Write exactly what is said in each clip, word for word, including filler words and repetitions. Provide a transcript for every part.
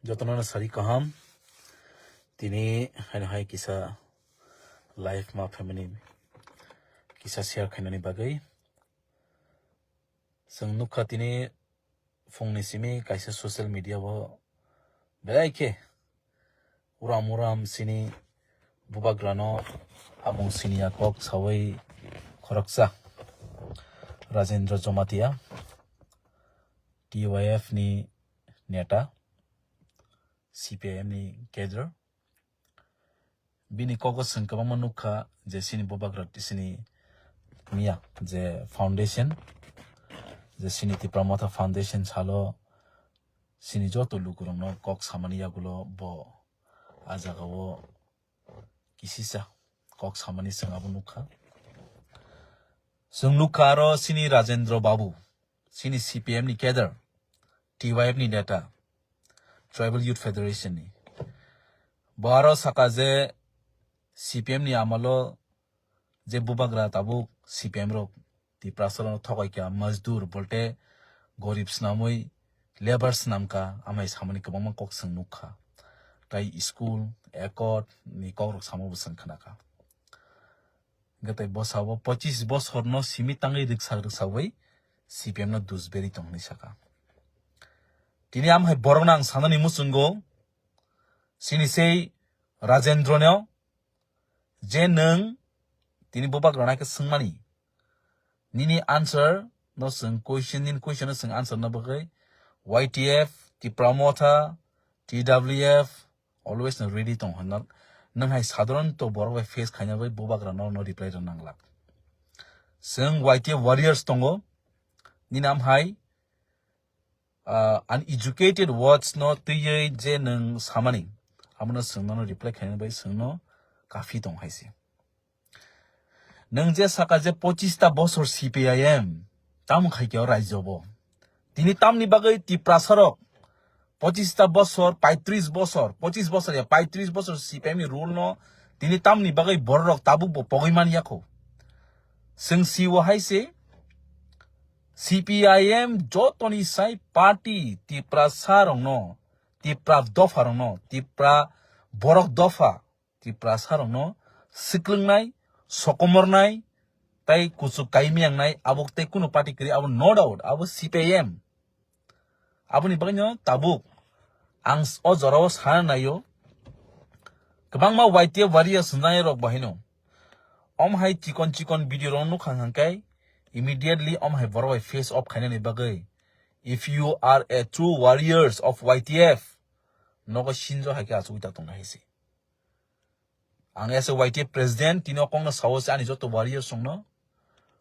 Jotono sari kaham. Tini haino hai kisa live ma family kisa share khainani bagwi. Chwng nukha tini phungni simi kaisa social media o belai khe uram uram sini bubagrano amung siniya kok sawi khoroksa Rajendra Jamatia, T Y F ni neta, C P I M ni cadre. Bini kogo chwng kwbangma nukha je sini bubagra sini miya je foundation, je sini Tipra Motha Foundation salo sini joto lukurokno kok samani yagulo bo a jagao kisisa kok samani chwng abo nukha. Chwng nukha aro sini Rajendra Babu, sini C P M ni cadre, T Y F ni neta, Tribal Youth Federation ni. Bo aro saka je C P M ni amalo je bubagra tabuk C P M rok Tiprasa rok thokai kha, majdur bolte gorib snamwi labour snamka, amai samani kwbangma kok chwng nukha. Tai school, accord ni kok rok samo bo chwng khnakha. Hwnkhe tai bwsao pochis bosorno simi tangwi rwksak rwksawi C P M no dusberi tong hwnwi saka. Tini amhai borokno ang sanani muchungo, sini sei Rajendra no je nwng tini bubagrano khe swngmani, nini answer no chwng question, nini question no chwng answer no bagwi Y T F, Tipra Motha, T W F, always no ready tong hwnna. Nwng hai sadharon to borok bai face khaina bai bubagra no, no reply rw nanglak. Chwng Y T F warriors tongo, nini amhai, ah, uneducated words no twiwi je nwng samani, abono chwng nono reply khaina bai chwng no kafi tong hai se. Nwng je saka je pochista bosor C P I M tamo khai khe o rajyo bo. Tini tamni bagwi Tiprasa rok pochista bosor, paitris bosor, pochis bosor ya paitris bosor C P I M ni rule no tini tamni bagwi borok rok tabuk bo pogwi man yakho. Chwng si o hai se C P I M jotoni sai party Tiprasa rok no, Tipra dopha rok no, Tipra borok dopha Tiprasa rok no siklwngnai, sokomornai, tai kuchuk kaimi yangnai, abo tei kunu party kwrwi, abo no doubt, abo C P I M. Aboni bagwino tabuk ang s-, o jorao sana naio, kwbangma Y T F warriors wngnai rok bahaino. Om hai chikon chikon video rok nukha hwnkhe immediately om hai borok bai face off khainani bagwi. If you are a true warriors of Y T F, nogo sinjo hai khe achugwi ta tongna hai se. Ang as a Y T F president, tini o kokno sao se ani joto warriors rokno.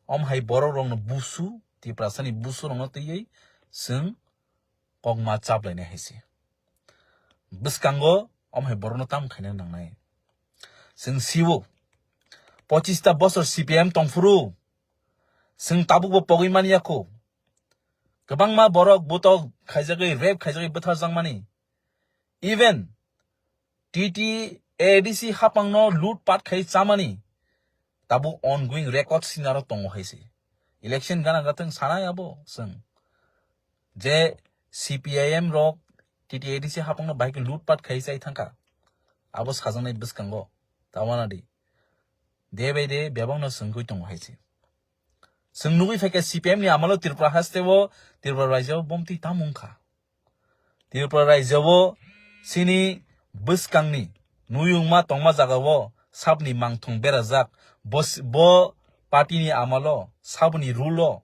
Om hai borok rokno busu, Tiprasani busu rokno twiwi chwng kokma chaplainai hai se. Bwskango om hai borokno tam khaina nangnai. Chwng siwo, pochista bosor C P M tongphuru, chwng tabukbo pogwi man yakho. Kwbangma borok butok khaijagwi, rape khaijagwi bwtharjakmani. Even T T A D C hapangno loot pat khai chamani tabuk ongoing record sinaro tongo hai se. Election gana gathwng sanai abo chwng. Je C P I M rok T T A D C hapangno bahai khe loot pat khai chai thangkha. Abo sajaknai bwskango. Tawana di. Day by day bebakno chwngwi tongo hai se. Chwng nugwi phaikha C P M ni amalo Tripura haste o, Tripura rajyo o bomtwi tamo wngkha. Tripura rajyo o chini bwskangni nuyungma tongma jaga o sabni mangthong berajak. Bo s-, bo party ni amalo saboni rule o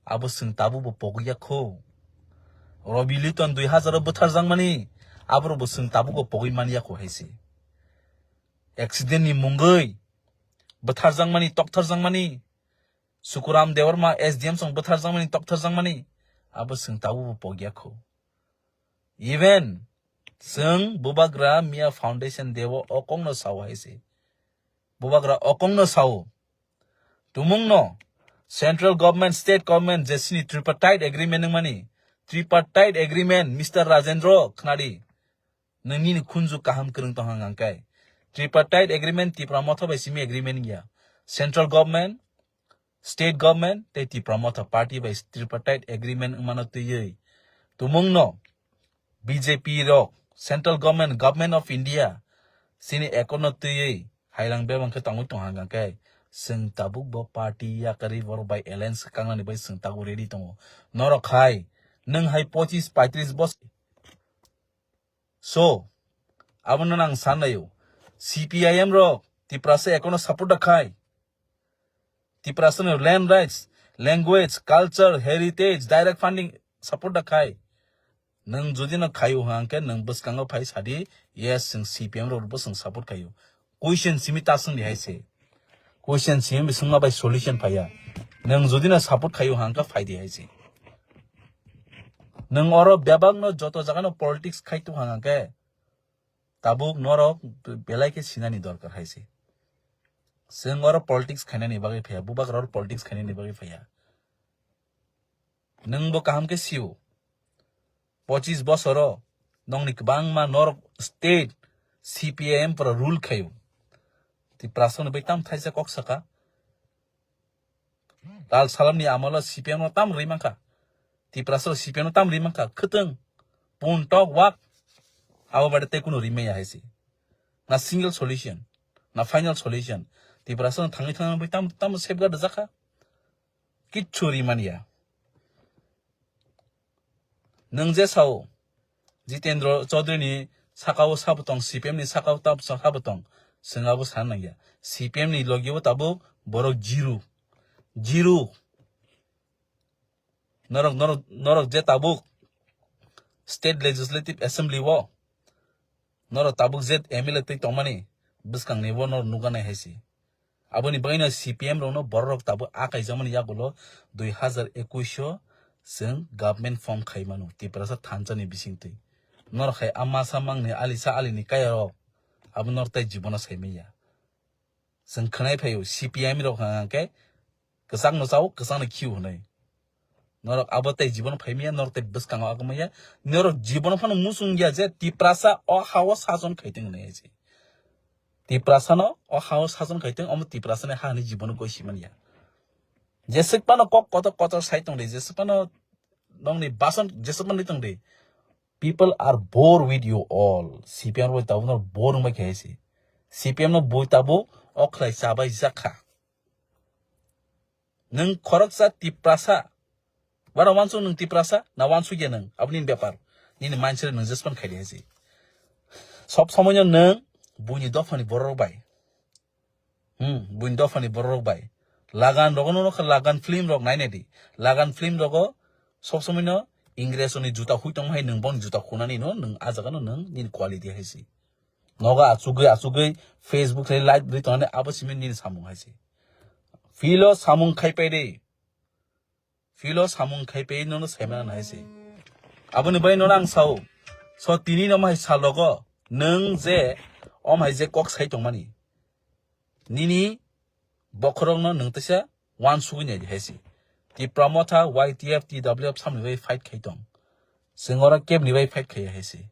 abo chwng tabukbo pogwi yakho. Robi Liton dui hazar o bwtharjakmani aborokbo chwng tabukbo pogwi man yakho hai se. Accident ni mungwi bwtharjakmani, toktharjakmani, Sukuram Debbarma S D M song bwtharjakmani, toktharjakmani, abo chwng tabukbo pogya kho. Even chwng Bubagra Miya Foundation Day o okongno sao hai se. Bubagra okongno sao. Tumungno central government, state government je sini tripartite agreement wngmani, tripartite agreement, Mister Rajendra, khnadi. Nini khunju kaham kwrwng tong hang hang kai. Tripartite agreement Tipra Motha bai simi agreement ya. Central government, state government tei Tipra Motha party bai tripartite agreement wngmano twiwi tumungno B J P rok Central government, Government of India, chini accord no twiwi hailang bebang khe tongwi tong hang khe, chwng tabuk bo party yakarwi borok bai alliance kangnani bai chwng tabuk ready tongo. Norok hai, nwng hai pochis paitris bosor. So, abono nang san naio. C P I M rok Tiprasa accord no support da khai. Tiprasa no land rights, language, culture, heritage, direct funding support da khai. Nwng jodi no khaio hang khe nwng bwskango phai sadi, yes, chwng C P M rok bo chwng support khaio. Question simi ta swngdi hai se. Question simi swngma bai solution phaiya. Nwng jodi no support khaio hang khe phaidi hai se. Nwng oro bebak no joto jaga no politics khai tu hang khe tabuk norok belai khe sinani dorkar hai se. Chwng oro politics khainani bagwi phaiya, bubak rok politics khainani bagwi phaiya. Nwng bo kaham khe sio. Pochis bosoro nongni kwbangma norok state C P I M pura rule khaio. Tiprasa ni bai tam thaisa kok saka. Lal Salam ni amalo C P M no tam ri mankha. Tiprasa C P M no tam ri mankha. Khwtwng, pun tok wak. Abo bade tei kuno ri maya hai se. Na single solution, na final solution. Tiprasa no thangwi thangwi bai tam, tam safeguard jakha. Kichu ri manya. Nwng je sao, Jitendra Chaudhary ni sakao sabo tong, C P M ni sakao tab-, sabo tong, chwng abo sana nangya. C P M ni logi o tabuk borok zero. Zero. Norok, norok, norok je tabuk State Legislative Assembly o, norok tabuk je M L A twi tongmani, bwskang ni bo norok nukha nai hai se. Aboni bagwino C P M rokno borok rok tabuk akai jakmani yagulo dui hazar ekush o chwng government form khai mano Tiprasa thansa ni bisingtwi. Norok hai a masa mangni alisa alini kaya rok abo norok tai jibono sai manya. Chwng khwnai phaio C P M rok hwnkhe kwchangno chao, kwchangno khiu hwnwi. Norok abo tei jibono phai maya, norok tei bwskango agw maya. Norok jibono phano muchung ya je Tiprasa o ha-o sason khai tong hwnwi se. Tiprasano o ha-o sason khai tong, omo Tiprasani ha hwnwi jibono goi si manya. Jeswk phano kok kotor kotor sai tong di, jeswk phano nongni bason jeswk phano tong di. People are bored with you all. C P M rok tabuk no bored wngbai khe se. C P M no bui tabuk o khlai chabai jakha. Nwng khoroksa Tiprasa. Bara wansuk nwng Tiprasa, na wansuk ya nwng? Aboni bepar. Nini mindset nwng jespan khaidi hai se. Sob somoino nwng buini dophani borok bai. Hmm, buini dophani borok bai. Lagan rogo no nokha, Lagan film rok nainai di. Lagan film rogo sob somoino Ingres ni juta hui tong hai nwng bon juta khunani no nwng a jaga no nwng nini quality hai se. Nogo achugwi achugwi Facebook hai live ri tongani abo simi nini samung hai se. Filo samung khai pai de. Filo samung khai pai nono saimana nai se. Aboni bai nono ang sao. So tini no mai salogo nwng je om hai je kok sai tongmani. Nini bokhorok no nwng tesa wansugwi nai di hai se. Tipra Motha, Y T F, T W F samni bai fight khai tong. Singora kebni bai fight khai hai se.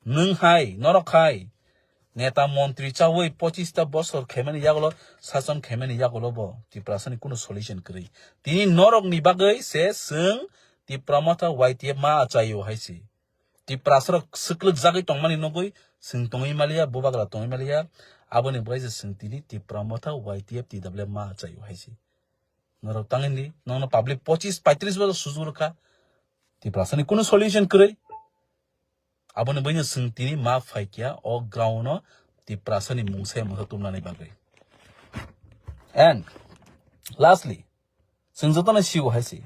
Nwng hai, norok hai, neta montri chawi pochista bosor khaimani yagulo, sason khaimani yagulo bo Tiprasani kunu solution kwrwi. Tini norokni bagwi se chwng Tipra Motha Y T F ma achaio hai se. Tiprasarok swklwk jagwi tongmani nugwi chwng tongwi maliya, bubagra tongwi maliya. Aboni bagwi se chwng tini Tipra Motha Y T F T W F ma achaio hai se. Norok tangwi di, nokno public pochis paitris bosor sujuk rwkha. Tiprasani kunu solution kwrwi. Aboni bagwino chwng tini ma phaikya o ground o Tiprasani mungsa mungsa tumnani bagwi. And lastly, chwng jotono siwo hai se.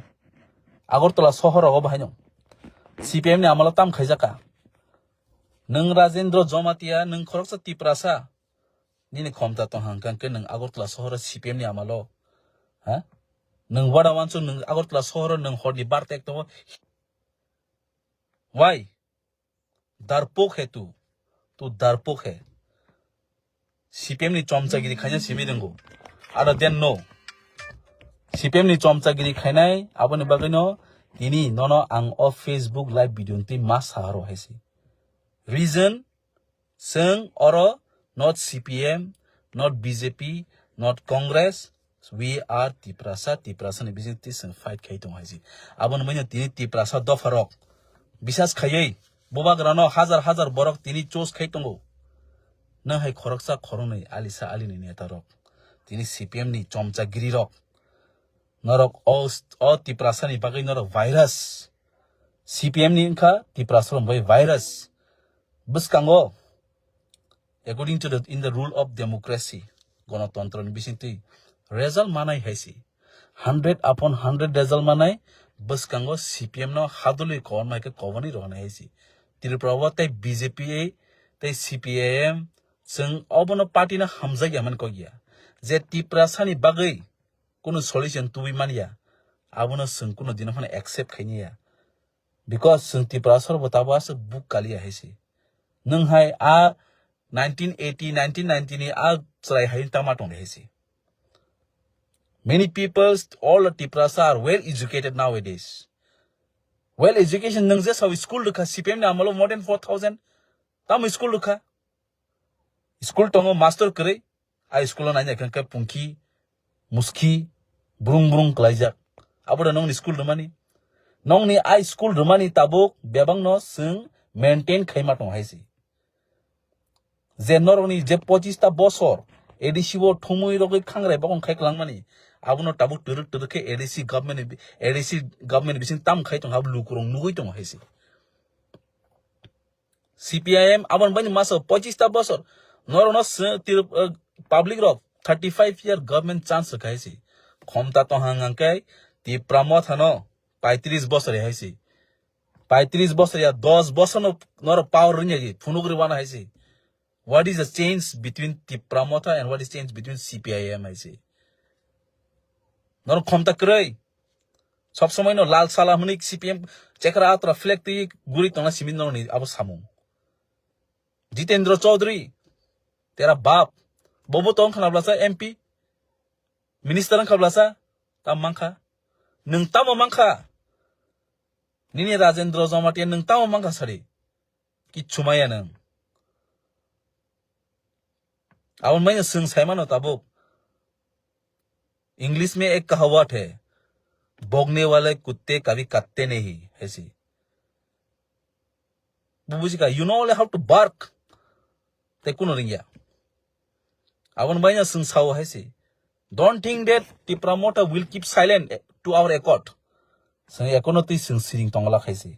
Agartala sohor rogo bahaino C P M ni amalo tam khaijakha. Nwng Rajendra Jamatia, nwng khoroksa Tiprasa. Nini khomta tong hangkang khe nwng Agartala sohoro C P M ni amalo. Ha? Nwng wada wansuk nwng Agartala sohoro nwng horni bar tek tongo. Why? Darpok he tu. Tu darpok he. C P M ni chomchagiri khaina simi rwngo. Other than no. C P M ni chomchagiri khainai aboni bagwino tini nono ang o Facebook live video ni twi ma saharo hai se. Reason, chwng oro not C P M, not B J P, not Congress, we are Tiprasa, Tiprasa ni bising twi chwng fight khai tongo hai se. Aboni bagwino tini Tiprasa dopha rok bisas khaiwi Bubagrano hajar hajar borok tini choose khai tongo. Nang hai khoroksa khoroknwi alisa alini neta rok. Tini C P M ni chomchagiri rok. Norok o, o Tiprasa ni bagwi norok virus. C P M ni wngkha Tiprasa rok bai virus. Bwskango, according to the, in the rule of democracy, gonotontro ni bisingtwi result manai hai se. Hundred upon hundred result manai, bwskango C P M no hadulwi kobor mai khe koboni rohonai hai se. Tripura o tei B J P tei C P I M, chwng obono party no hamjak ya mani kok ya. Je Tiprasa ni bagwi kunu solution tubui manya, abono chwng kunu dino phano accept khaini ya. Because chwng Tiprasa rok bo tabo aswk buk kaliya hai se. Nwng hai a nineteen eighty, nineteen ninety ni a chwrai hai tama tong hai se. Many people, all the Tiprasa are well educated nowadays. Well education nwng je sao school rwkha C P M ni amalo more than four thousand tamo school rwkha. School tongo master kwrwi, a school o naina khe pungki, muski, brung brung kwlaijak. Abo da nongni school rwmani. Nongni a school rwmani tabuk bebakno chwng maintain khaima tong hai se. Je norokni je pochista bosor A D C o thumui rogwi khangrai bakong khai kwlangmani, abono tabuk twrwk twrwk khe A D C government ni, A D C government ni bising tam khai tong ha lukurok nugui tong hai se. C P I M aboni baini masa pochista bosor norokno se tir-, eh, public rok thirty five year government chance rwkha hai se. Khomta tong hang hang khe Tipra Motha no paitris bosor hai se. Paitris bosor ya dos bosor no norok power rwnya di phunuk rwbana hai se. What is the change between Tipra Motha and what is change between C P I M hai se? Norok khomta kwrwi. Sob somoi no lal sala hwnwi C P M chekra atra flag twi guri tongna simi norokni abo samung. Jitendra Chaudhary, tera bap, bobo tong khna blasa M P, minister wng kha blasa, tam mankha. Nwng tamo mankha? Nini Rajendra Jamatia nwng tamo mankha sari? Kichu maya nwng. Aboni baino chwng sai mano tabuk. English mein ek kahavat hai, bhogne wale kutte kabhi katte nahi, hai se. Bo buji kha, you know only how to bark. Tei kuno ringya. Aboni baino chwng sao hai se. Don't think that Tipra Motha will keep silent to our accord. Chwng ekono twi chwng siring tongla khai se.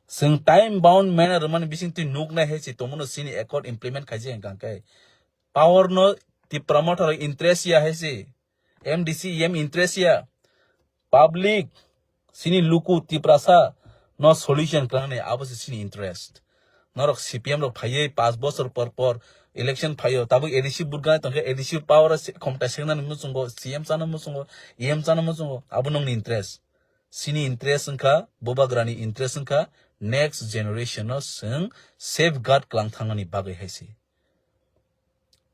Chwng time bound manner rwmani bising twi nuk nai hai se tongmano chini accord implement khai se hwnkha khe. Power no Tipra Motha rok interest ya hai se. M D C E M interest ya. Public, chini luku Tiprasa no solution kwlangnai abo se chini interest. Norok C P M rok phaiwi paanch bosor por por election phaio, tabuk A D C vote ganai tongkhe A D C power o se-, khomtai sengnani muchungo, C M chana muchungo, E M chana muchungo, abo nongni interest. Chini interest wngkha, bubagrani interest wngkha, next generation no chwng safeguard kwlang thangnani bagwi hai se.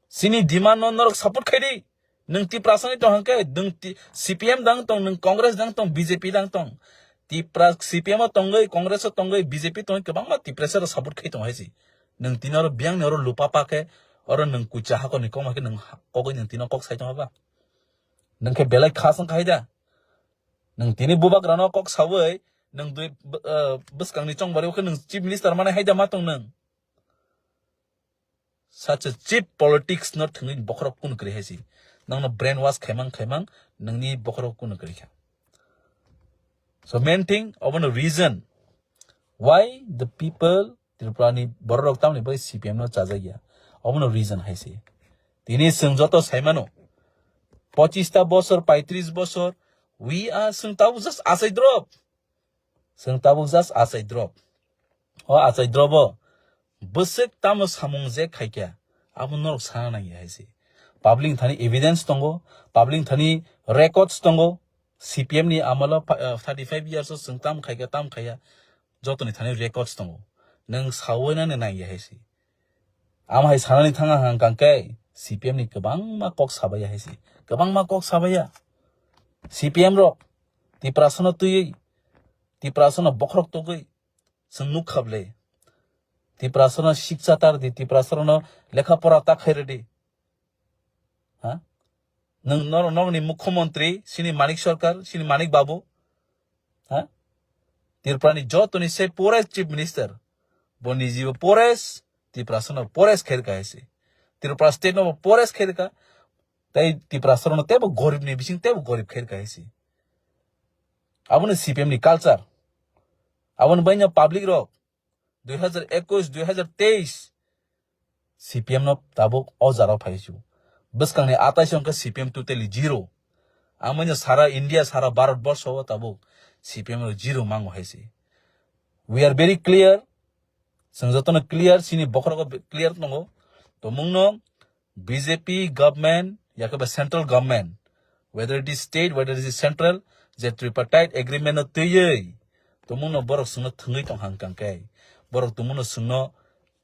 Chini demand no norok support khai di. Nwng Tiprasa ni tong hwnkhe, nwng ti-, C P M dang tong, nwng Congress dang tong, B J P dang tong. Tipra C P M o tongwi, Congress o tongwi, B J P tongwi kwbangma Tiprasa rok support khai tong hai se. Nwng tini oro biyang ni oro lupa pa khe, oro nwng kucha hakor ni kok ma khe nwng ha-, kogwi nwng tini kok sai tong ba. Nwng khe belai khas wng khai da. Nwng tini bubagra no kok sawi, nwng dui, b-, eh, bwskang ni chong bari o khe nwng chief minister mane hai da ma tong nwng. Such a cheap politics no thwngwi bokhorok kunu kwrwi hai se. Nangno brainwash khaimang khaimang nangni bokhorok kunu kwrwi kha. So main thing, obono reason why the people Tripura ni borok rok tamni bai C P M no chajak ya. Obono reason hai se. Tini chwng joto saimano, pochista bosor, paitris bosor, we are, chwng tabuk just achai drop. Chwng tabuk just achai drop. O achai drop o bwswk tamo samung je khaikha, abo norok sana nangya hai se. Public thani evidence tongo, public thani records tongo. C P M ni amalo pa-, ah, thirty five years o chwng tam khaikha, tam khaiya, jotoni thani records tongo. Nwng sawi nani nangya hai se. Am hai sanani thanga hang kang khe C P M ni kwbangma kok sabaiya hai se. Kwbangma kok sabaiya. C P M rok Tiprasano twiwi, Tiprasano bokhorok togwi, chwng nuk kha bwle. Tiprasano siksa tar di, Tiprasano lekha pora ta khai rwdi. Ha? Nwng nor-, norokni mukhyamantri, sini Manik Sarkar, sini Manik Babu. Ha? Tripura ni joto ni se poorest chief minister. Bo ni jibo poorest, Tiprasa no poorest khairka hai se. Tripura state no poorest khairka. Tai Tiprasa no tebo gorib ni bising tebo gorib khairka hai se. Abo no C P M ni culture. Abo no baino public rok dui hazar ekush, dui hazar teis C P M no tabuk o jaro phai su. Bwskang ni atais hwnkhe C P M totally zero. Amoni sara India, sara Bharat borsho o tabuk C P M no zero mango hai se. We are very clear. Chwng jotono clear, chini bokhorogo clear tongo. Tomungno B J P government, yakhe ba central government, whether it is state, whether it is central, je tripartite agreement no twiwi, tomungno borok chwngno thwngwi tong hang kang khe, borok tomungno chwngno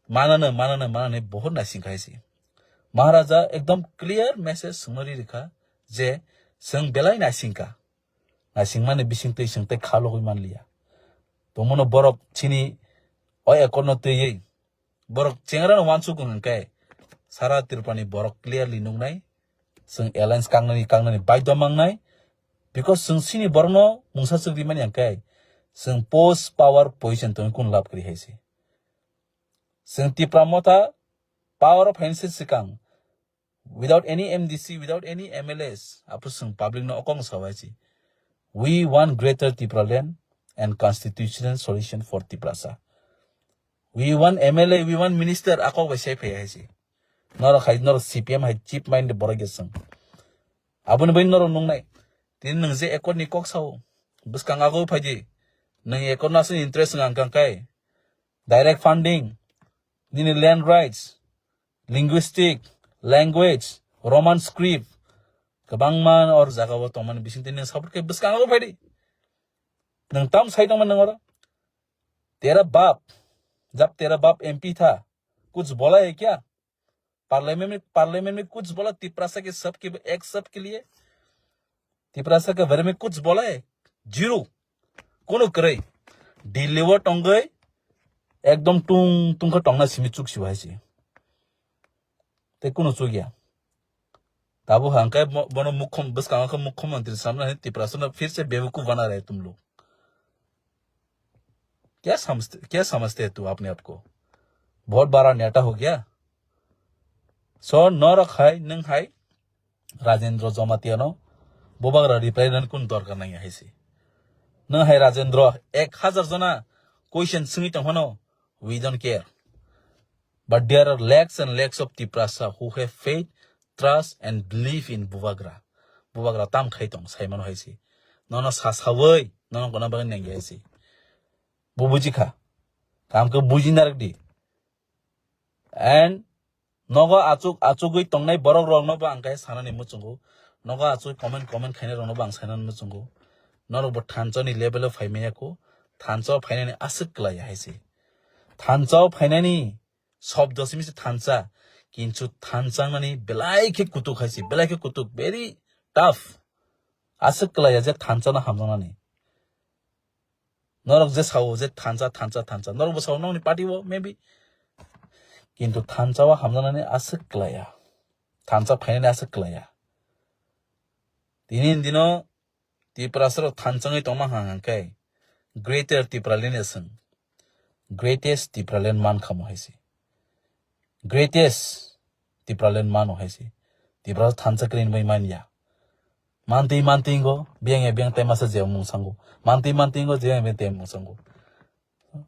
manano, manano, manani bohut naising khai se. Maharaja ekdom clear message chwngno ri rikha je chwng belai naising kha. Naisingmani bisingtwi chwng tei kha logwi manliya. Tomungno borok chini o accord no twiwi borok chengra no wansuk wng khe sara Tripura ni borok clearly nuknai. Chwng alliance kangnani, kangnani baidhyo mangnai. Because chwng chini borokno mungsa chwk rimani hwnkhe chwng post power position tongwi kun lab kwrwi hai se. Chwng Tipra Motha power o phainani se swkang without any M D C, without any M L As, aphuru chwng public no okong sawi se. We want greater Tipraland and constitutional solution for Tiprasa. We want M L A, we want minister, akok bai sai phai hai se. Norok hai, norok C P M hai chief mind borok ya chwng. Aboni bai norok nungnai. Tini nwng je accord ni kok sao. Bwskang ago phai di. Nwng accord no aswk interest wng kang kai. Direct funding, nini land rights, linguistic, language, Roman script, kwbangma or jaga o tongmani bisingtwi nwng support khe bwskango phai di. Nwng tam sai tongmani nwng oro? Tera bap, jab tera bap M P tha, kuch bola hai kya? Parliament mein, parliament mein kuch bola Tiprasa ke sab ke ek sab ke liye? Tiprasa ke bare mein kuch bola hai? Zero. Kono kwrwi. Delhi o tongwi ekdom tung tung khe tongna simi chuk sibo hai se. Tei kono chuk ya. Tabuk hangkai bo-, bono mukhom-, bwskango khe mukhyamantri samna hai Tiprasa no phir se bebekuf bana rahe tum log. Kya samajhte, kya samajhte hai tu apne aap ko? Bahut bada neta ho gaya. So, norok hai, nwng hai, Rajendra Jamatia no, bubagra reply rwna kun dorkar nangya hai se. Nwng hai Rajendra, ek hazar jona question swngwi tong phano, we don't care. But there are lakhs and lakhs of Tiprasa who have faith, trust and believe in bubagra. Bubagra tam khai tong, sai mano hai se. Nono sa sawi, nono kono bagwi nangya hai se. Bo buji kha. Kam khe buji narak di. And nogo achuk, achugwi tongnai borok rok no bo ang khe sanani muchungo. Nogo achuk comment, comment khainai rok no bo ang sanani muchungo. Norok bo thansa ni level o phai manya kho. Thansa o phainani aswk kwlai hai se. Thansa o phainani shobdo simi se thansa. Kintu thansa nani belai khe kutuk hai se. Belai khe kutuk. Very tough. Aswk kwlai ya je thansa no hamjaknani. Norok je sao je thansa, thansa, thansa. Norok bo sao nokni party o maybe. Kintu thansa o hamjaknani aswk kwlai ya. Thansa phainani aswk kwlai ya. Tini dino Tiprasa rok thansa wngwi tongma hang hang khe Greater Tipraland ni swng. Greatest Tipraland man khamo hai se. Greatest Tipraland mano hai se. Tiprasa thansa kwrwi bai man ya. Mantwi mantwi go, biyang ya biyang tai masa je mung sango. Mantwi mantwi go, je biyang tai mung sango.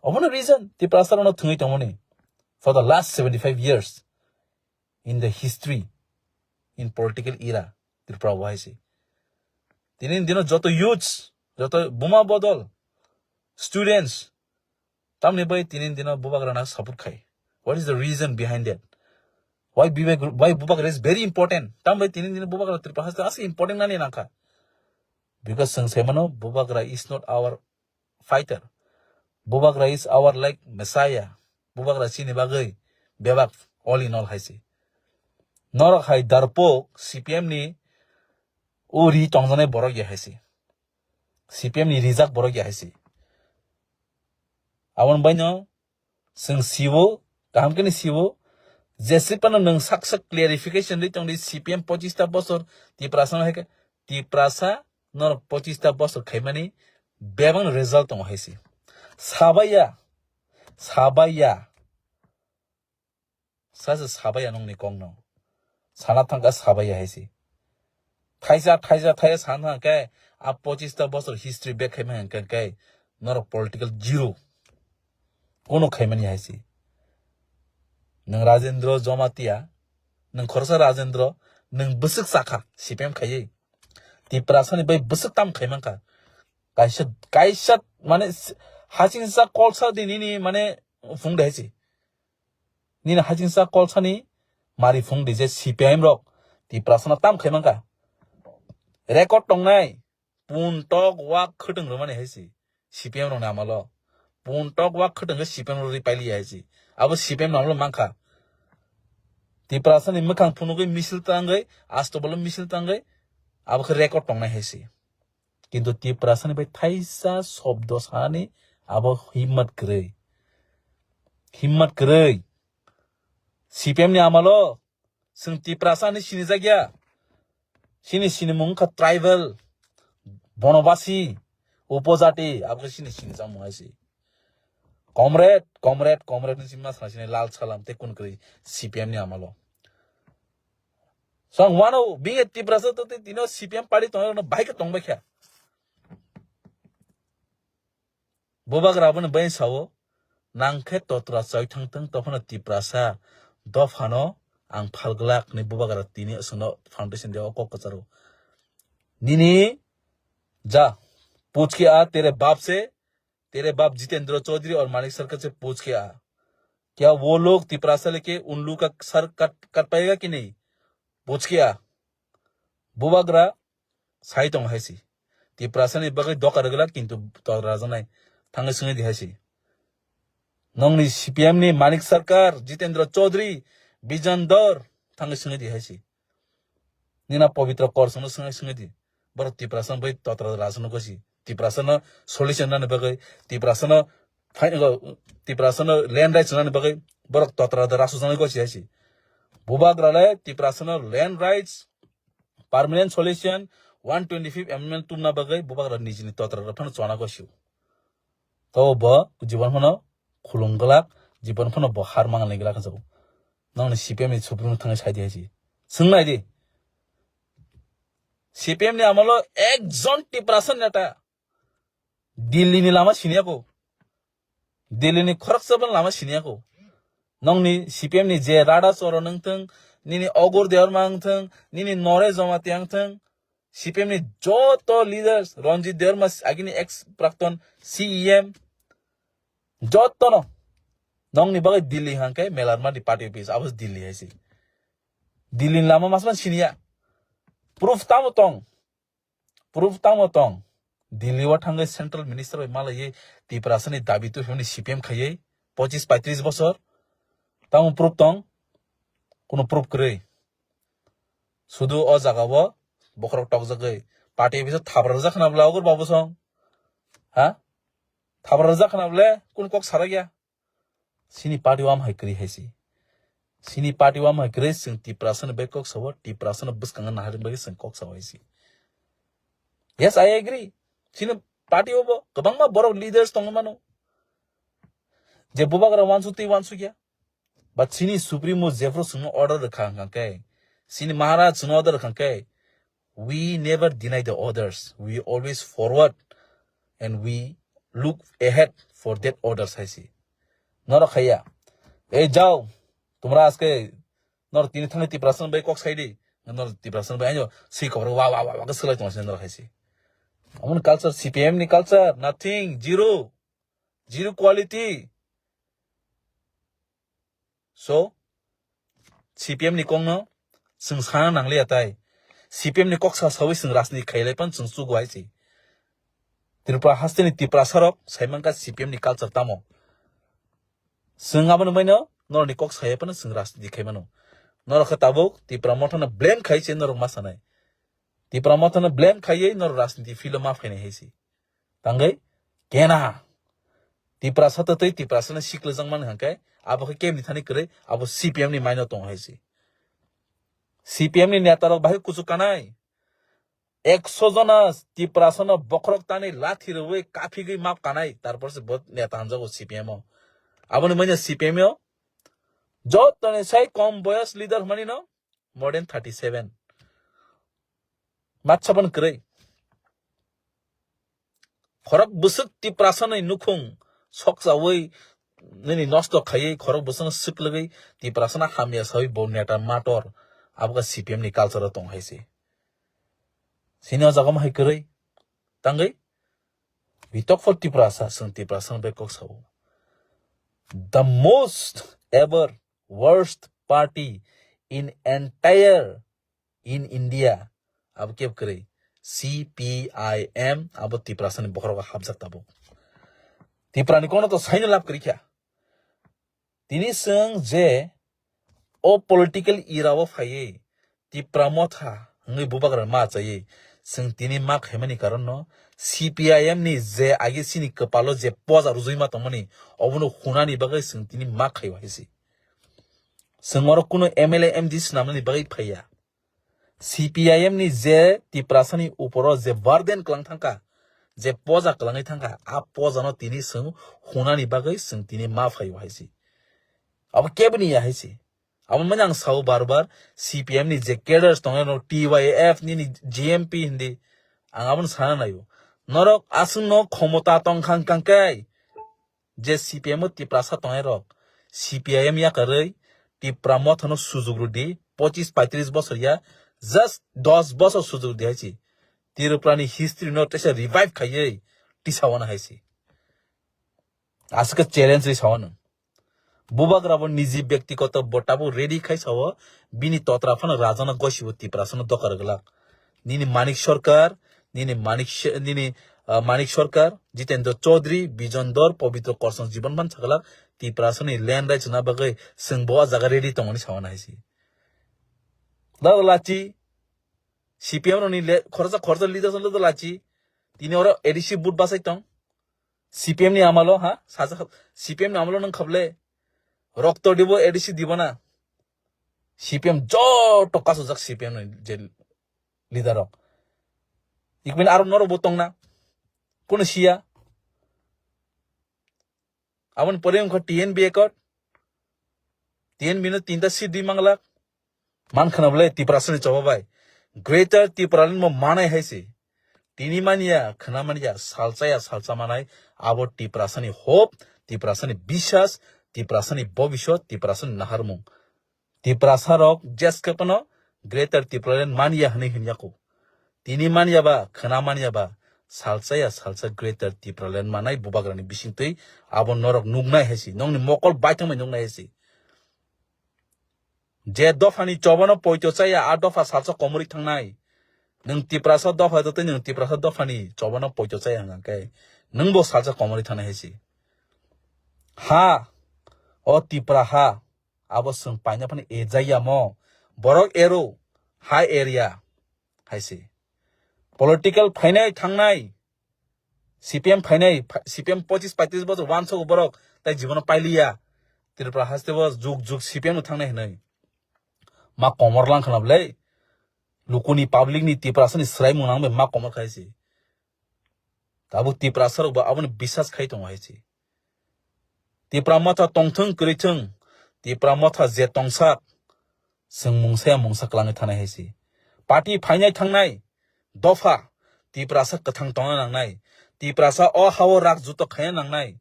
Obono reason, Tiprasa rok no thwngwi tongmani. For the last seventy-five years in the history, in political era, Tripura o hai se. Tini dino joto youths, joto buma bodol, students, tamni bai tini dino bubagra na support khai. What is the reason behind that? Why Bibek, why bubagra is very important? Tam bai tini dino bubagra Tripura haste aswk important nani nangkha. Because chwng sai mano bubagra is not our fighter. Bubagra is our like Messiah. Bubagra chini bagwi bebak all in all hai se. Norok hai darpok C P M ni o ri tongjanai borok ya hai se. C P M ni rijak borok ya hai se. Aboni baino chwng siwo, kaham khe ni siwo, jesipano nwng sak sak clarification ri tongdi C P M pochista bosor Tiprasa no hai khe, Tiprasa norok pochista bosor khaimani bebak result tongo hai se. Sabaiya, sabaiya. Sasa sabaiya nongni kokno. Sana thangkha sabaiya hai si. Thaisa, thaisa, thaisa sana thangkhe a pochista bosor history back khaima hwnkhe khe norok political zero. Kono khaimani hai si. Nwng Rajendra Jamatia, nwng khoroksa Rajendra, nwng bwswk sakha, C P M khaiwi. Tiprasani bai bwswk tam khaimankha. Kaisa, kaisa, mane, s-, hasingsa kolsa di nini, mane, phung de hai si. Nini hasingsa kolsani mari phung di je C P I M rok Tiprasano tam khaimankha. Record tongnai, pun tok wak khwtwng rwmani hai si. C P M rokni amalo. Pun tok wak khwtwng khe C P M rok ri pailiya hai si. Abo C P M ni amalo mankha. Tiprasani mwkhang phunugwi misil tangwi, astobolo misil tangwi, abo khe record tongnai hai si. Kintu Tiprasani bai thaisa shobdo sani abo himmat kwrwi. Himmat kwrwi. C P M ni amalo chwng Tiprasani sinijakya. Chini sinimung wngkha tribal, bonobasi, upojati, abo khe chini sinijakmung hai si. Comrade, comrade, comrade ni sima sana sini lal salam te kun kwrwi C P M ni amalo. So ang wano bini Tiprasa to te tino C P M party tongna bahai khe tongbai kha. Bubagra abono bai sao, nang khe totra choi thang thang, tophano Tiprasa dophano ang phalglak ni bubagra tini aswkno foundation de o kok kwcharo. Nini ja, puch ke aa, tere baap se, tere baap Jitendra Chaudhary aur Manik Sarkar se puch ke aa. Kya wo log Tiprasa leke un log ka sar kat, kat payega ki nahi? Puch ke aa. Bubagra sai tong hai si. Tiprasa ni bagwi doka rwgwlak kintu totra rajaknai. Thangwi swngwi di hai si. Nongni C P M ni Manik Sarkar, Jitendra Chaudhary, Bijan Dor, thangwi swngwi di hai si. Nina Pabitra Kor songno swngwi swngwi di. Borok Tiprasa bai totra rajakno gosi. Tiprasa no solution nani bagwi, Tiprasa no fai-, Tiprasa no land rights nani bagwi, borok totra rasu jani gosi hai si. Bubagra le Tiprasa no land rights, permanent solution, one twenty-fifth amendment tumna bagwi bubagra nijini totra rok phano chona gosio. To bo jibon phano khulung glak, jibon phano bo har mangal ni glak jago. Nongni C P M ni supreme thangwi sai di hai si. Swng nai di. C P M ni amalo ekjon Tiprasa neta Delhi ni lama siniya ko. Delhi ni khoroksa ban lama siniya ko. Nongni C P M ni je Rada Choro nangthang, nini Ogur Debbarma nangthang, nini Nore Jamatia nangthang, C P M ni joto leaders, Ranjit Debbarma agini ex prakton C E M, jotono nongni bagwi Delhi hangke melarma di party office, abo Delhi hai si. Delhi ni lama masman siniya. Proof tamo tong. Proof tamo tong? Delhi o thangwi central minister bai malaiwi Tiprasani dabi tuphimani C P M khaiwi pochis paitris bosor. Tamo proof tong? Kuno proof kwrwi. Sudu o jaga o bokhorok tokjagwi party office o thabra rwjak khna bwla Ogur Babu song. Ha? Thabra rwjak khna bwle kun kok sarakya? Sini party o am hai kwrwi hai si. Sini party o am hai kwrwi chwng Tiprasano bai kok sao, Tiprasano bwskango naharni bagwi chwng kok sao hai si. Yes, I agree. Sini party o bo kwbangma borok leaders tongwi mano. Je bubagra wansuk twi wansukya. But sini supremo jephru chwngno order rwkha hwnkha khe, sini Maharaj chwngno order rwkha khe, we never deny the orders. We always forward and we look ahead for that orders hai si. Norok khaiya. Ei jao, tumra aske nor tini thangwi Tiprasa bai kok sai di. Nor Tiprasa bai ayo si kobor wa wa wa wa ke selai tong nor hai si. Amon culture, C P M ni culture, nothing, zero. Zero quality. So, C P M ni kokno chwng sana nangliya tai. C P M ni kok sa sawi chwng rajniti khailai pan chwng chugo hai si. Tripura hasteni Tiprasa rok saimanka C P M ni culture tamo. Chwng abono baino norokni kok saya phano chwng rajniti khai mano. Norok khe tabuk Tipra Motha no blame khai se norok ma sanai. Tipra Motha no blame khaiwi norok rajniti field o ma phainai hai si. Tangwi kena. Tiprasa to tei Tiprasa no sikla jang mani hangkai abo khe kebni thani kwrwi abo C P M ni maino tong hai si. C P M ni neta rok bahai kuchuk kanai. Ekso jona Tiprasano bokhorok tani lathi rwui kaphigwi map kanai, tarpor se bo neta hanjago C P M o. Aboni manya C P M o jotoni sai kom boyos leader hwnmani no more than thirty seven. Matsaban kwrwi. Khorok bwswk Tiprasani nukhung sokchaui nini nosto khaiwi khorok bwswkno swklwgwi Tiprasano hamya saui bo neta mator abo khe C P M ni culture o tong hai se. Sini o jaga hai kwrwi tangwi we talk for Tiprasa, chwng Tiprasano bai kok sao. The most ever worst party in entire in India abo kebo kwrwi C P I M abo Tiprasani bokhorogo hapjak tabuk. Tiprani kono to saino lab kwrwi kha. Tini chwng je o political era o phaiwi Tipra Motha hwnwi bubagra ma achaiwi chwng tini ma khaimani karon no C P I M ni je agi chini kwpalo je poja rujui ma tongmani obono hunani bagwi chwng tini ma khaiwi hai se. Chwng oro kuno M L A M D swnamnani bagwi phaiya. C P I M ni je Tiprasani uporo je burden kwlang thangkha, je poja kwlangwi thangkha, a pojano tini chwng hunani bagwi chwng tini ma phaio hai se. Abo keboni ya hai se. Abo manya ang sao bar bar C P M ni je cadres tongnai no T Y F nini G M P hindi. Ang aboni sana naio. Norok aswk no khomota tongkha wngkang khe je C P M o Tiprasa tongnai rok, C P I M yakarwi Tipra Mothano sujuk rwdi, pochis paitris bosor ya, just dos bosor sujuk rwdi hai se. Tripura ni history no teisa revive khaiwi tisa wana hai se. Aswk challenge ri sao nwng. Bubagra bo niji byaktigoto bo tabuk ready khai sao, bini totra phano rajana gosibo Tiprasano doka rwglak. Nini Manik Sarkar, nini Manik Sh-, nini, ah, Manik Sarkar, Jitendra Chaudhary, Bijon Dhar, Pabitra Karsang Jibon phan saglak, Tiprasani land rights na bagwi chwng bo o jaga ready tongmani sao na hai se. Da lachi, C P M rokni le-, khoroksa khoroksa leaders no da lachi, tini oro A D C vote bachai tong. C P M ni amalo, ha? Saja, C P M ni amalo nwng khaple. Rokto dibo, A D C dibo na. C P M joto kasujak C P M ni je leader rok. Ikmin aro norok bo tongna. Kono siya. Aboni pore wngkha T N B accord. T N B no tinta seat di manglak. Man khana bole Tiprasani choba bai. Greater Tipraland mo manai hai se. Tini mania, khana mania, salsa ya, salsa manai, abo Tiprasani hope, Tiprasani biswas, Tiprasani bobiswt, Tiprasani naharmung. Tiprasa rok jeske pono Greater Tipraland mania hwnwi hwnyaku. Tini manya ba, khwna manya ba, salsa ya salsa Greater Tipraland manai bubagrani bisingtwi abo norok nuknai hai se, nokni mokol baithangbai nuknai hai se. Je dophani chobano poito chaya, a dopha salsa komorwi thangnai. Nwng Tiprasa dopha totwi nwng Tiprasa dophani chobano poito chaya hwnkha khe nwngbo salsa komorwi thangnai hai se. Ha, o Tipra ha, abo chwng paina phano ejaya mo. Borok ero, ha area. Hai se. Political phainai thangnai, C P M phainai, pha-, C P M pochis paitris bosor uansuk borok, tai jibono pailiya. Tripura haste bo juk juk C P M no thangnai hinwi. Ma komor lang khana bwlai. Lukuni public ni Tiprasa ni swraimung nang bai ma komor khai se. Tabuk Tiprasa rok bo abono biswas khai tongo hai se. Tipra motha tongthwng kwrwithwng, Tipra motha je tongsak, chwng mungsa ya mungsa kwlangwi thanai hai se. Party phainai thangnai, dopha, Tiprasa kwthang tongna nangnai, Tiprasa o hao rak juto khaina nangnai,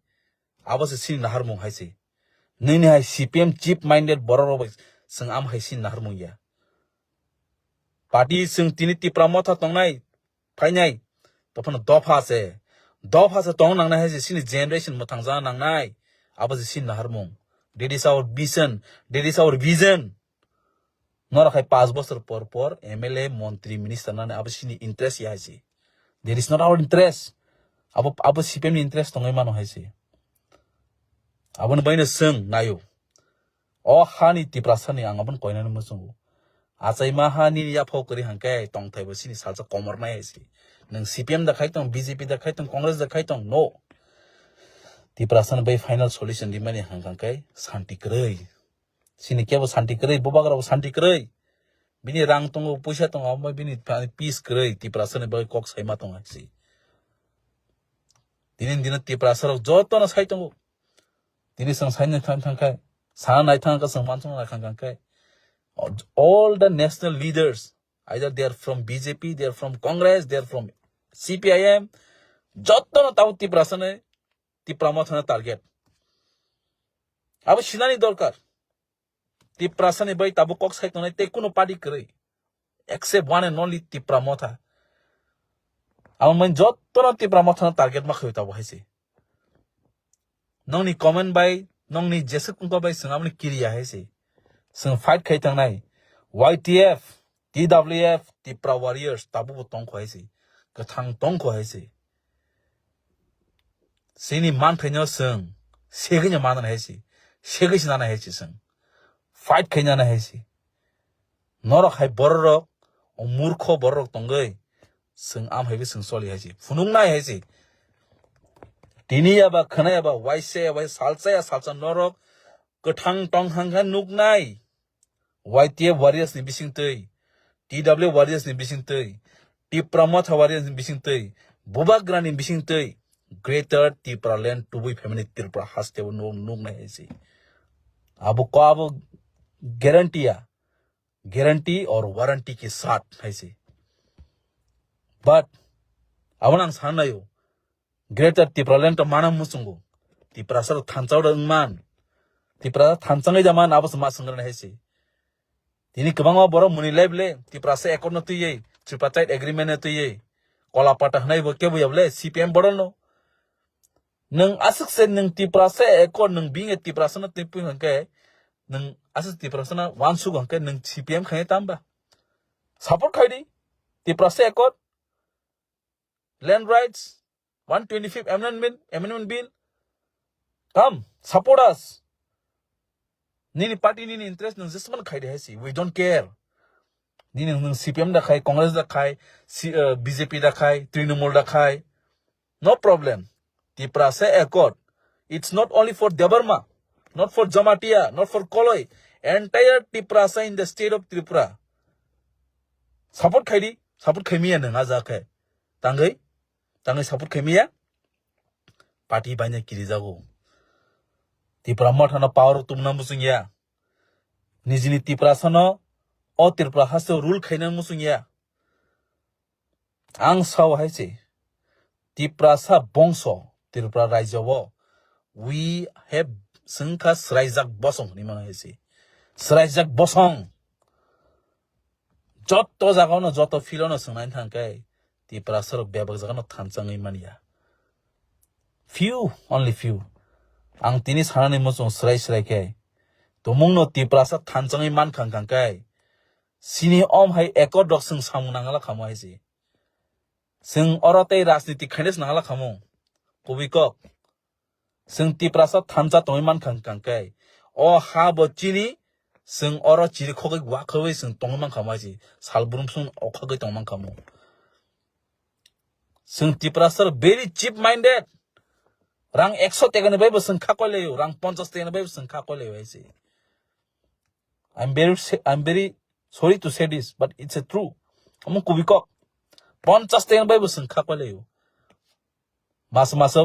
abo se chini naharmung hai se. Nini hai C P M chief minded borok rok bai chwng am hai chini naharmung ya. Party chwng tini Tipra motha tongnai, phainai, tophano dopha se. Dopha se tong nangnai hai se, chini generation mwthang jana nangnai. Abo se chini naharmung. That is our vision. That is our vision. Norok hai panch bosor por por M L A, montri, minister nani abo chini interest ya hai se. That is not our interest. Abo, abo C P M ni interest tongwi mano hai se. Aboni baino chwng nayo. O hani Tiprasani ang aboni koinani muchungo. Achaima ha nini yaphao kwrwi hangkhe tongthai bo chini salsa komornai hai se. Nwng C P M da khai tong, B J P da khai tong, Congress da khai tong, no. Tiprasani bai final solution rimani hangkhe santi kwrwi. Chini kebo santi kwrwi, bubagra bo santi kwrwi. Bini rang tongo, puisa tongo, amo bini peace kwrwi Tiprasani bagwi kok saima tongo hai se. Tini dino Tiprasarok jotono sai tongo. Tini chwng saina thang thang khai, sana nai thang kha chwng mansong nai thang thang khai. All the national leaders, either they are from B J P, they are from Congress, they are from C P I M, jotono tabo Tiprasani, Tipra Mothano target. Abo sinani dorkar. Tiprasani bai tabuk kok sai tongnai tei kuno party kwrwi. Except one and only Tipra Motha. Abo main jotono Tipra Mothano target ma khawi tabuk hai se. Nongni comment bai, nongni jeswk wngkha bai chwng aboni kiriya hai se. Chwng fight khai tangnai. Y T F, T W F, Tipra Warriors, tabukbo tongkho hai se. Kwthang tongkho hai se. Chini manthaino chwng segwino manana hai se. Segwi se nana hai se chwng. Fight khai nana hai se. Norok hai bororok, o murkho bororok tongwi, chwng am hai khe chwng choli hai se. Phunuknai hai se. Tini ya ba khwnai ya ba, waisa ya waisa, salsa ya salsa norok kwthang tong hang khe nuknai. Y T F warriors ni bisingtwi, T W F warriors ni bisingtwi, Tipra Motha warriors ni bisingtwi, Bubagra ni bisingtwi, Greater Tipraland tubui family Tripura haste bo nuk, nuknai hai se. Abo ko abo guarantee ya, guarantee or warranty ke saath hai se. But abo nang san nayo, Greater Tipraland to mana muchungo. Tiprasa rok thansa da wngman. Tiprasa thansa ngai da man abo se ma swngrani hai se. Tini kwbangma borok muni lai bwle Tiprasa accord no twiwi, Tripartite agreement no twiwi, kola pata hwnai bo kebo ya bwle C P M borok no. Nwng aswk se nwng Tiprasa accord nwng bini Tiprasa no twi pui hwnkhe nwng aswk Tiprasa no wansuk hwnkhe nwng C P M khainai tamba. Support khaidi Tiprasa accord, land rights, one twenty-fifth amendment, amendment bill. Come, support us. Nini party nini interest nwng jesman khaidi hai se. We don't care. Nini nwng C P M da khai, Congress da khai, C, uh, B J P da khai, Trinamool da khai. No problem. Tiprasa accord. It's not only for Debbarma, not for Jamatia, not for Koloi. Entire Tiprasa in the state of Tripura. Support khaidi, support khaimiya nwng aja khe. Tangwi, tangwi support khaimiya. Party baina kirijago. Tipra Mothano power tumna muchungya. Nijini Tiprasano o Tripura haste rule khaina muchungya. Ang sao hai se, Tiprasa bongso, Tripura rajyo o, we have, sengkha sraijak bosong hinwi mano hai se. Sraijak bosong. Jotto jagao no, jotto field o no swngnai thang khe, Tiprasa rok bebak jaga no thansa wngwi manya. Few, only few. Ang tini sanani muchung srai srai khe, tumung no Tiprasa thansa wngwi man khang khang khe, sini om hai accord rok swng samung nangala khamo hai se. Swng oro tei rajniti khainai se nangala khamo. Kubui kok. Swng Tiprasa thansa tongwi man khang khang khe, o ha bo chini, swng oro chiri khogwi wa khogwi swng tongwi man khamo hai se. Sal brum swng okhogwi tong man khamo. Swng Tiprasa very cheap minded. Rang ekso teka ni bai bo swng kha koi laio, rang ponchas teka ni bai bo swng kha koi laio hai se. I'm very sa-, I'm very sorry to say this, but it's a true. Omo kubui kok. Ponchas teka ni bai bo swng kha koi laio. Mas mas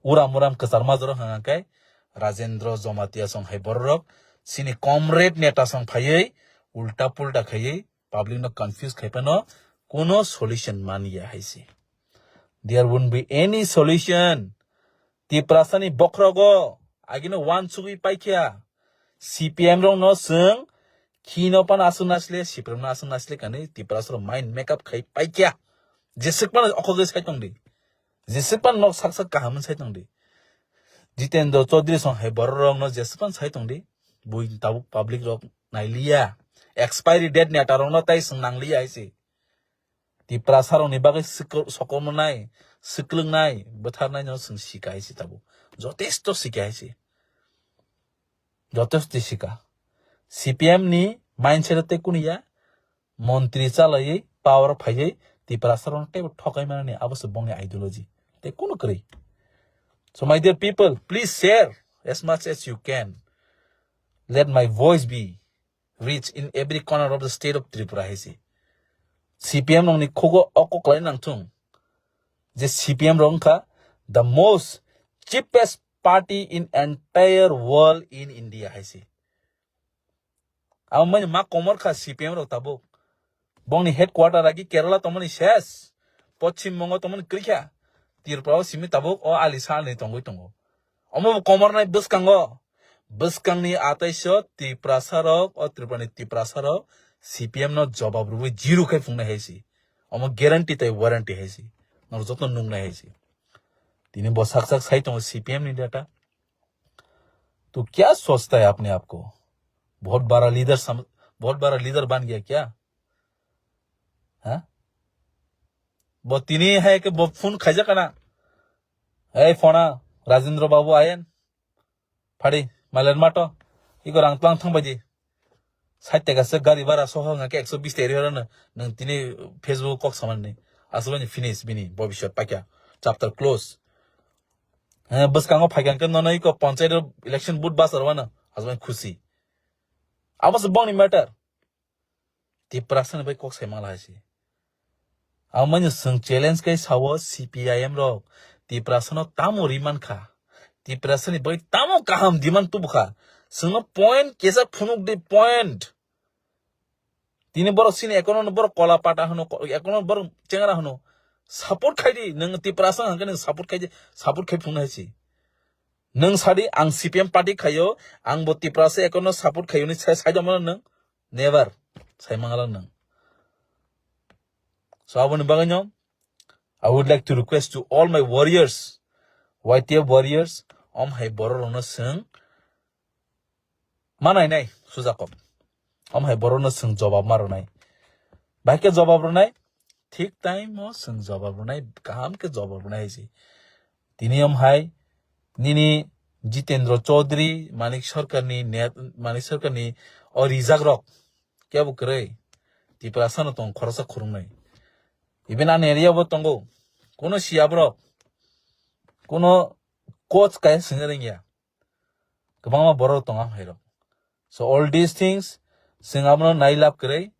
uram uram kwchar majoro hanga khe Rajendra Jamatia song hai bororok sini comrade neta song phaiwi ulta pulta khaiwi public no confuse khai phano kuno solution manya hai se. There won't be any solution. Tiprasani bokhrogo agino wansugwi paikha. C P M rok no swng khino pan aswk nasle, C P M no aswk nasle kani Tiprasa rok mind make up khai paikha. Jeswk pan okhogwi sai tongdi. Jeswk pan nok sak sak kaham sai tongdi. Jitendra Chaudhary song hai borok rok no jeswk pan sai tongdi. Bui tabuk public rok nailiya. Expiry date ni ata rok no tai swng nangliya hai se. Tiprasa rokni bagwi sikr-, sokomornai, siklwngnai, bwtharnaino chwng sika hai se tabuk. Jotesto sika hai se. Jotesto sika. C P M ni mindset tei kunu ya, montri chalaiwi, power phaiwi, Tiprasa rokno teibo thokai manani abo se bongni ideology. Tei kunu kwrwi. So my dear people, please share as much as you can. Let my voice be reach in every corner of the state of Tripura hai se. C P M rokni khugo o kok lai nang thung je C P M rok wngkha the most cheapest party in entire world in India hai se. Abo mani ma komor kha C P M rok tabuk. Bongni headquarter agi Kerala tongmani ses. Poschim Bongo tongmani kwrwikha. Tripura o simi tabuk o ali salni tongwi tongo. Omo bo komornai bwskango. Bwskangni ataiso Tiprasa rok, o Tripurani Tiprasa rok C P M no jobab rwui zero khai phungnai hai si. Omo guarantee tai warranty hai si. Nor joto nungnai hai si. Tini bo sak sak sai tongo C P M ni data. तो क्या सोचता है अपने आप को? बहुत बड़ा लीडर सम, बहुत बड़ा लीडर बन गया क्या? हाँ? Bo tini hai ke bo phone khaijak kana. Ei phone, Rajendra Babu ayen. Phadi, mailen mato. Iko rang tlang thang baji. Sait taka se gari bara soho nga ke ekso bis teri horo no. Nang tini Facebook kok saman ni. Aswani finish bini, bobiswat pakya. Chapter close. Eh, bwskango phaikang ke nono iko panchayat election booth basar wana. Aswani khusi. Abo se bongni matter. Tiprasa ni bai kok sai mala hai si. Amani swng challenge kai sao C P I M rok. Tiprasa no tamo riman kha. Tiprasa ni bai tamo kaham demand tubu kha. Swngno point kesa phunuk di point. Tini borok sini ekono borok kola pata hano, ekono borok chengara hano. Support khai di, nang Tiprasa hangke nang support khai di, support khai phunuk hai si. Nang sadi ang C P M party khayo, ang bo Tiprasa ekono support khayo ni sai, sai dong mano nang. Never. Sai mangalang nang. So, aboni bagwi no, I would like to request to all my warriors, Y T F warriors, om hai borok rokno swng manai nai, sujakok. Om hai borokno swng jobab ma rwnai. Bai khe jobab rwnai, thik time o swng jobab rwnai, kaham khe jobab rwnai hai si. Tini om hai, nini Jitendra Chaudhary, Manik Sarkarni net, Manik Sarkarni o rijak rok kebo kwrwi. Tiprasa no tong khoroksa khurungnwi. Even ani area bo tongo. Kuno siya borok. Kuno coach kaya singring ya. Kwbangma borok tongo hai rok. So all these things, swng abono nai lab kwrwi.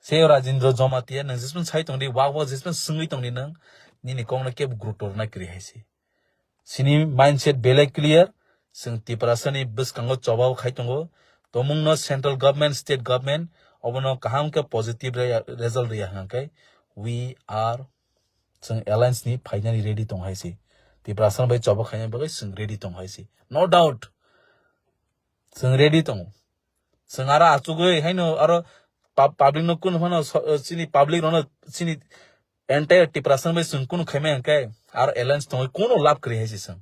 Se Rajendra Jamatia, nang jisman sai tongdi, wak wak jisman swngwi tongdi nang, nini kok no kebo gurutor na kwrwi hai si. Sini mindset belai clear, swng Tiprasa ni bwskango choba khai tongo, tomung no central government, state government, obono kaham khe positive re-, result riya hwnkhe, we are, swng alliance ni phainani ready tong hai si. Tiprasa bai choba khaina bagwi swng ready tong hai si. No doubt. Swng ready tongo. Swng aro achugwi haino aro pub-, public no kunu phano so-, chini public rokno chini entire Tiprasa bai swng kunu khaimai hwnkhe aro alliance tongwi kunu lab kwrwi hai se swng.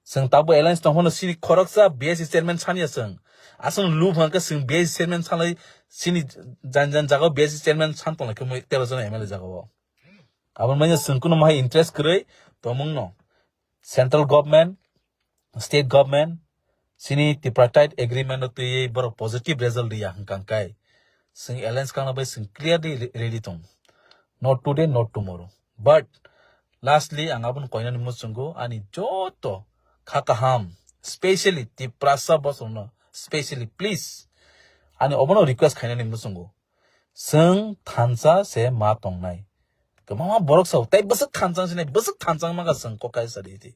Swng tabuk alliance tong phano chini khoroksa B S C chairman sanya swng. Aswng lub hwnkhe swng B S C chairman sanai chini jan jan jagao B S C chairman san tonglaikhe mui tero jona M L A jagao. Aboni manya swng kunu mahai interest kwrwi tongmung no. Central government, state government, sini tripartite agreement no twiwi borok positive result riya hwnkha hwnkhe, swng alliance kangna bai swng clearly re-, ready tong. Not today, not tomorrow. But lastly, ang aboni koinani muchungo ani joto kha kaham, specially Tiprasa bosongno, specially please, ani obono request khainani muchungo. Swng thansa se ma tongnai. Kwbangma borok sao, tei bwswk thansa sinai, bwswk thansa mangkha swng kok kaisa di di.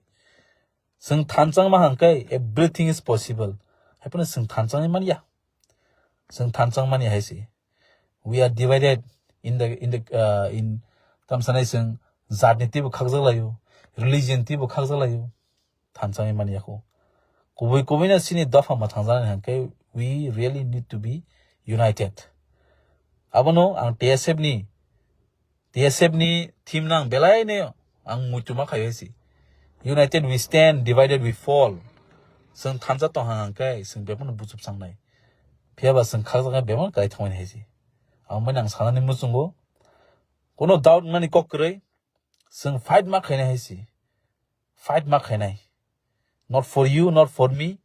Swng thansa ma hwnkhe everything is possible. Haiphano swng thansa manya. Swng thansa manya hai se. We are divided in the, in the, uh, in, tam sanai swng jat ni twibo khakjak laio, religion twibo khakjak laio. Thansa manya kho. Kubui kubui no sini dopha ma thansa hwnkhe we really need to be united. Abono ang T S F ni, T S F ni theme no ang belai no ang muitu ma khaio si. United we stand, divided we fall. Swng thansa tong hang hang khe swng bebak no buchuk changnai. Phiya ba swng khakjak khe bebak no kwlai thangmani hai si. Ang bai nang sanani muchungo. Kono doubt mani kok kwrwi. Swng fight ma khainai hai si. Fight ma khainai. Not for you, not for me.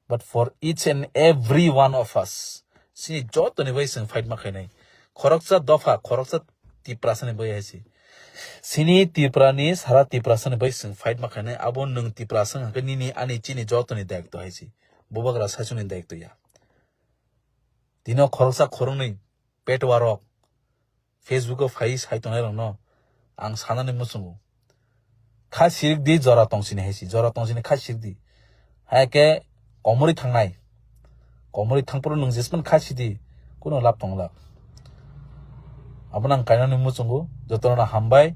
But for each and every one of us, sini joto ni bai swng fight ma khainai. Khoroksa dopha, khoroksa Tiprasa ni bai hai si. Sini Tripura ni sara Tiprasa ni bai swng fight ma khainai. Abo nwng Tiprasa hwnkhe nini ani chini joto ni daitw hai si. Bubagra saichung ni daitw ya. Dino khoroksa khoroknwi petwa rok Facebook o phai sai tongnai rokno ang sanani muchungo. Kha sirik di jora tongsini hai si, jora tongsini kha sirik di. Hai ke komori thangnai. Komori thangphuru nwng jesman kha sidi, kuno lab tong lak. Abono ang kainani muchungo, jotono hambai.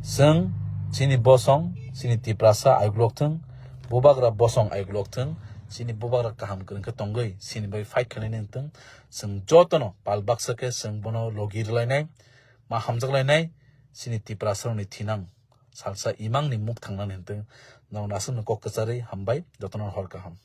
Chwng chini bosong, chini Tiprasa aigulok thwng, bubagra bosong aigulok thwng, chini bubagra kaham kwrwng khe tongwi, chini bai fight khlainai wngthwng. Chwng jotono pal baksa khe chwng bono logi rwlainai, ma hamjaklainai, chini Tiprasarokni thinang salsa imangni muk thangnani hwntwng. Nokno aswkno kok kwcharwi hambai, jotono hor kaham.